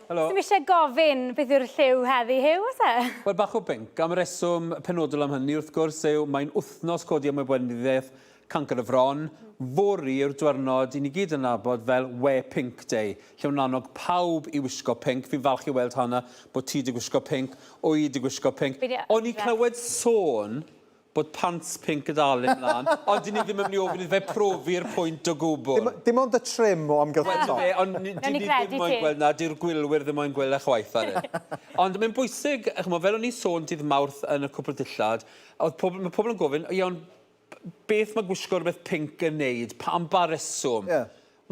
Helo. Sdim eisiau gofyn beth yw'r lliw heddi, Huw, oes e? Wel, bach o binc. Am y reswm penodol am hynny, wrth gwrs, yw mae'n wythnos codi ymwybyddiaeth cancr y fron. Fory yw'r dwyrnod i ni gyd yn nabod fel Wear Pink Day, lle wna'n annog pawb i wisgo pinc. Fi'n falch i weld, Hannah, bod ti 'di gwisgo pinc, wy 'di gwisgo pinc. O'n i'n clywed sôn bod pants pinc gyda Alun mlan, ond 'dyn ni ddim yn mynd i ofyn iddo fe profi'r pwynt o gwbl. Dim, dim ond y trim o amgylch y top. Wel, ond dyn ni ddim moyn gweld 'na, dyw'r gwylwyr ddim moyn gweld e chwaith, Alun. Ond mae'n bwysig, ch'mo', fel o'n i'n sôn dydd Mawrth yn y cwpl dillad, o'dd pobl, ma' pobl yn gofyn, iawn, beth ma' gwisgo rhywbeth pinc yn neud, pa, am ba reswm? Ie.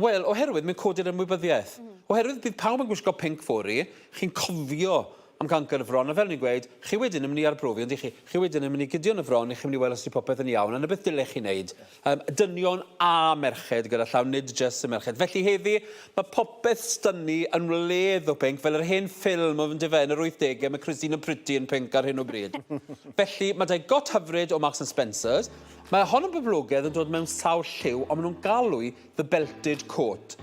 Wel, oherwydd mae'n codi'r ymwybyddiaeth. Oherwydd bydd pawb yn gwisgo pinc fory, chi'n cofio am gancr y fron, a fel o'n i'n gweud, chi wedyn yn mynd i arbrofi, on'd 'ych chi? Chi wedyn yn mynd i gydio yn y fron, i chi'n mynd i weld os 'di popeth yn iawn, a 'na beth dylech chi wneud. Yym, dynion a merched gyda llaw, nid jyst y merched. Felly heddi, mae popeth s'da ni yn wledd o pinc, fel yr hen ffilm oedd yndyfe, yn yr wythdege, mae Christina Pretty yn pinc ar hyn o bryd. Felly, mae 'da i got hyfryd o Marks and Spencers. Mae hon yn boblogaidd yn dod mewn sawl lliw, ond maen nhw'n galw i The Belted Coat.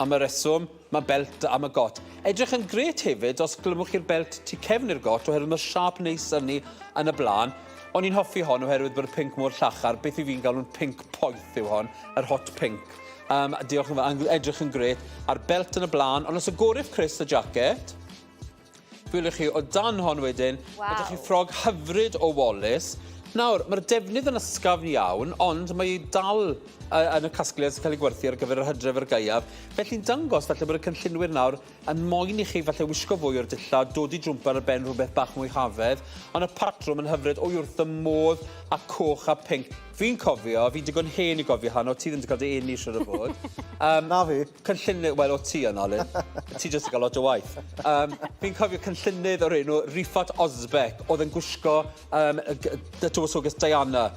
Am y reswm, mae belt am y got. Edrych yn grêt hefyd os glymwch chi'r belt tu cefn i'r got oherwydd mae'r siâp neis arni yn y blaen. O'n i'n hoffi hon oherwydd bod y pinc mor llachar, beth i fi'n galw'n pinc poeth yw hon, yr hot pink. Um, diolch yn fawr, edrych yn grêt. A'r belt yn y blaen, ond os y gorif Chris y jacket, Gwylwch chi, o dan hon wedyn, Waw. ma' 'da chi ffrog hyfryd o Wallis. Nawr, mae'r defnydd yn ysgafn iawn, ond mae dal uh, yn y casgliad sy'n cael ei gwerthu ar gyfer yr hydref a'r gaeaf. Felly'n dangos falle bod y cynllunwyr nawr yn moyn i chi falle wisgo fwy o'r dillad, dod i jwmper ar ben rhywbeth bach mwy hafedd, ond y patrwm yn hyfryd o'i wrth y modd a coch a pinc. Fi'n cofio, fi'n digon hen i gofio hano, ti ddim wedi cael dy eni siwr o fod. Um, Na fi. Cynllunydd, wel, o ti yn, Alun. Ti jyst yn cael lot o waith. Um, fi'n cofio cynllunydd o'r enw Rifat Ozbek, oedd yn gwisgo um, y tywysoges Diana.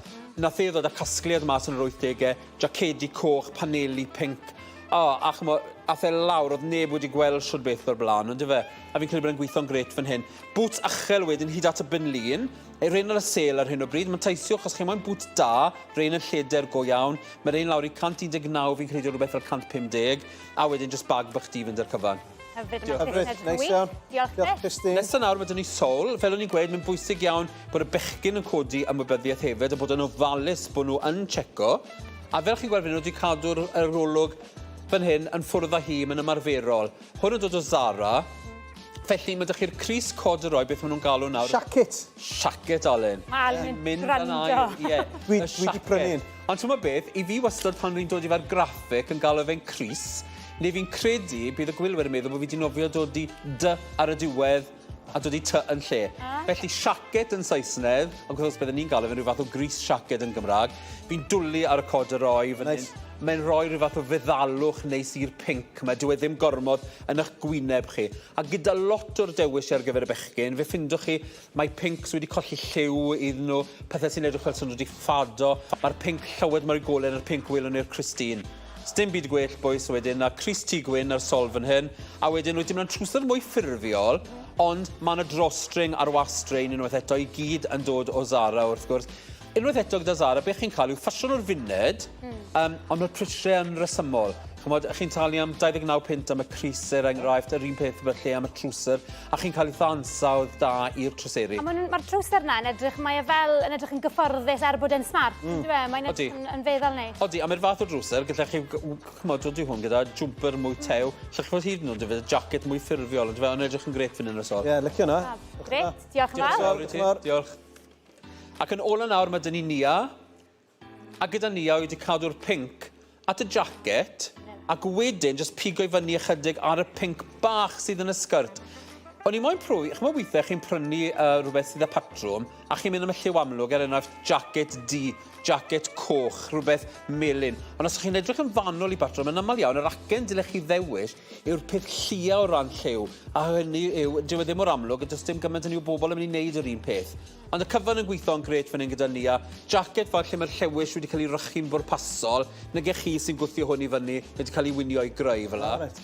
Nath e ddod â casgliad mas yn yr 80au, jacedi coch, paneli pinc. O, a chmo, ath e lawr, oedd neb wedi gweld siwr beth o'r blaen, ond fe? A fi'n credu bod e'n gweithio'n gret fan hyn. Boots uchel wedyn hyd at y benlin. Ei rein ar y sêl ar hyn o bryd. Manteisiwch os chi moyn bŵt da, rein yn lleder go iawn. Mae rein lawr i 119, fi'n credu rhywbeth fel 150, a wedyn jyst bag bach du fynd â'r cyfan. Hyfryd, Diolch. mae Hyfryd, Chris yn neis wych. iawn. Diolch, Diolch, Chris. Christine. Nesa nawr, mae 'da ni Sol. Fel o'n i'n gweud, mae'n bwysig iawn bod y bechgyn yn codi ymwybyddiaeth hefyd a bod yn ofalus bod nhw yn checo. A fel chi'n gweld fan hyn, nhw wedi cadw'r yr olwg fan hyn yn ffwrdd â hi, mae'n ymarferol. Hwn yn dod o Zara. Felly, mae 'da chi'r crys corduroy, beth maen nhw'n galw nawr. Siacet. Siacet, Alun. Mae Alun yn Mynd yn gwrando. air, ie. Dwi, Y dwi 'di prynu un. Ond ti'n gwybod beth, i fi wastad pan fi'n dod i fe'r graphic yn galw fe'n crys, neu fi'n credu bydd y gwylwyr yn meddwl bod fi 'di nofio dod i d ar y diwedd a dod i t yn lle. Ah. Felly siacet yn Saesneg, ond wrth gwrs bydden ni'n galw fe'n rhyw fath o grys siaced yn Gymraeg. Fi'n dwlu ar y corduroy fan Neis. hyn. Mae'n rhoi rhyw fath o feddalwch neis i'r pinc 'ma, dyw e ddim gormod yn eich gwyneb chi. A gyda lot o'r dewis ar gyfer y bechgyn, fe ffindwch chi mae pincs wedi colli lliw iddyn nhw, pethau sy'n edrych fel sy'n nhw wedi ffado. Mae'r pinc llywed mor i golau na'r pinc welwn ni'r Christine. Sdim byd gwell, bois, wedyn, na crys T gwyn a'r sol fan hyn. A wedyn, wyt ti'n mynd trwser mwy ffurfiol, ond mae yna drawstring ar wastrein unwaith eto, i gyd yn dod o Zara, wrth gwrs. Unwaith eto gyda Zara, beth chi'n cael yw ffasiwn o'r funed, um, ond mae'r prisiau yn resymol. Chymod, chi'n talu am 29 punt am y crys, er enghraifft, yr un peth felly am y trwser, a chi'n cael eitha ansawdd da i'r trwseri. A mae'r ma trwser yna yn edrych, mae e fel yn edrych yn gyfforddus er bod e'n smart, mm. e? Mae'n edrych yn, yn feddal neis. Odi, a mae'r fath o drwser, gallech chi, chymod, dod i hwn gyda jwmper mwy tew, lle chi fod hyd yn oed gyda jacket mwy ffurfiol, ond fe, ond edrych yn gret fan hyn o'r sol. Ie, yeah, licio hwnna. Gret, diolch yn fawr. Diolch yn fawr. Diolch. Ac yn ola nawr mae 'da ni Nia, a gyda Nia wedi cadw'r pinc at y jacket, ac wedyn jyst pigo i fyny ychydig ar y pinc bach sydd yn y sgirt. O'n i moyn profi, ch'mod weithiau chi'n prynu uh, rhywbeth sydd â patrwm, a chi'n mynd am y lliw amlwg, er enghraifft jacket du, jacket coch, rhywbeth melyn. Ond os ych chi'n edrych yn fanwl i batrwm, yn aml iawn, yr acen dylech chi ddewis yw'r peth llia o ran lliw, a hynny yw, dyw e ddim mor amlwg, a does dim gymaint hynny o bobl yn mynd i wneud yr un peth. Ond y cyfan yn gweithio yn grêt fan hyn gyda Nia. Jacket fel lle mae'r llewis wedi cael ei rychu'n bwrpasol, nage chi sy'n gwthio hwn i fyny, mae wedi cael ei winio i greu fel 'a. Reit.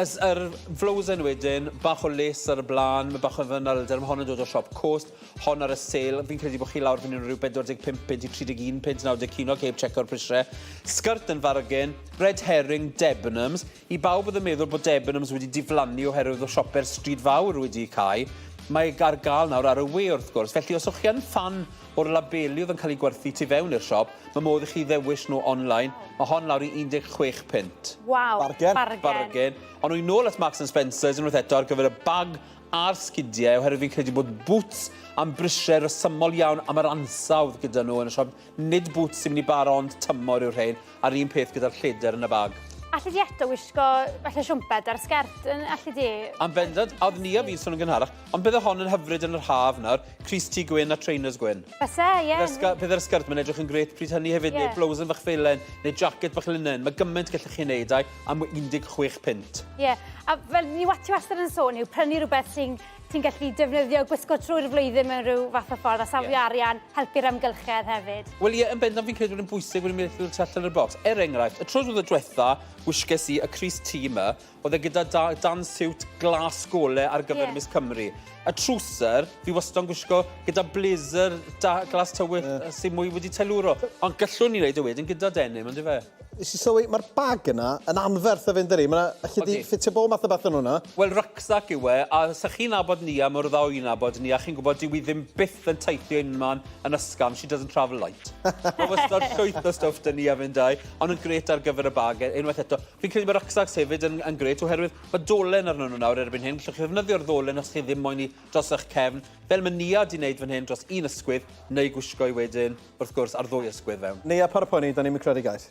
Ys, yr flowsen wedyn, bach o les ar y blaen, mae bach o fanylder, mae hon yn dod o siop Coast, hon ar y sale, fi'n credu bod chi lawr fan hyn rhyw 45 punt i 31 punt 90 ceiniog, heb checo'r prisiau. Sgert yn fargen, red herring, Debenhams. I bawb oedd yn meddwl bod Debenhams wedi diflannu oherwydd o siopau'r stryd fawr wedi cau, mae ar gael nawr ar y we wrth gwrs. Felly os o'ch chi yn ffan o'r labeli oedd yn cael eu gwerthu tu fewn i'r siop, mae modd i chi ddewis nhw online. Mae hon lawr i 16 punt. Waw. Bargen. Bargen. Bargen. Ond wy'n nôl at Marks and Spencer's unwaith eto ar gyfer y bag a'r sgidiau, oherwydd fi'n credu bod boots am brisiau resymol iawn am yr ansawdd gyda nhw yn y siop. Nid boots sy'n mynd i bara ond tymor yw'r rhain, a'r un peth gyda'r lledr yn y bag. Alli di eto wisgo falle siwmper ar sgert, yn alli di? Am bendant, a oedd Nia fi'n sôn yn gynharach, ond bydde hon yn hyfryd yn yr haf nawr, crys-T gwyn a trainers gwyn. Fyse, ie. Bydd yr sgert mae'n edrych yn grêt pryd hynny hefyd, Ie. neu blousen fach felen, neu jacket bach linen. Mae gymaint gallech chi wneud ai am 16 punt. Ie, a fel ni ti wastad yn sôn yw prynu rhywbeth sy'n ti'n gallu defnyddio, gwisgo trwy'r flwyddyn mewn rhyw fath o ffordd a safio Ie. arian, helpu'r amgylchedd hefyd. Wel ie, yn bendant fi'n credu bod yn bwysig bod ni'n meddwl tu allan o'r bocs. Er enghraifft, y tro diwetha diwetha, wisges i y crys-T 'ma, oedd e gyda da, dan siwt glas gole ar gyfer Ie. Miss Cymru. Y trwser, fi wastad yn gwisgo gyda blazer da, glas tywyll yeah. sy'n mwy wedi teilwro. Ond gallwn ni wneud e wedyn gyda denim, ond ife? Nes i sylwi, mae'r bag yna yn anferth o fynd yri. Mae'n allu di Odi. ffitio bob math o beth yn hwnna. Wel, rucksack yw e, a sa chi'n nabod Nia mor dda o i'n nabod Nia, chi'n gwybod dyw hi ddim byth yn teithio unman yn ysgafn, she doesn't travel light. Mae wastad llwyth o stwff 'da Nia fynd â'i, ond yn grêt ar gyfer y bag, e, unwaith eto. Fi'n credu bod rucksacks hefyd yn, yn grêt, oherwydd mae dolen arnyn nhw nawr erbyn hyn. Gallwch chi ddefnyddio'r ddolen os chi ddim moyn i dros eich cefn, fel mae Nia 'di wneud fan hyn dros un ysgwydd, neu gwisgo i wedyn, wrth gwrs, ar ddwy ysgwydd fewn. Nia, paid â poeni, da ni'n credu gais.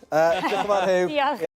Diolch yn fawr, Huw. Diolch.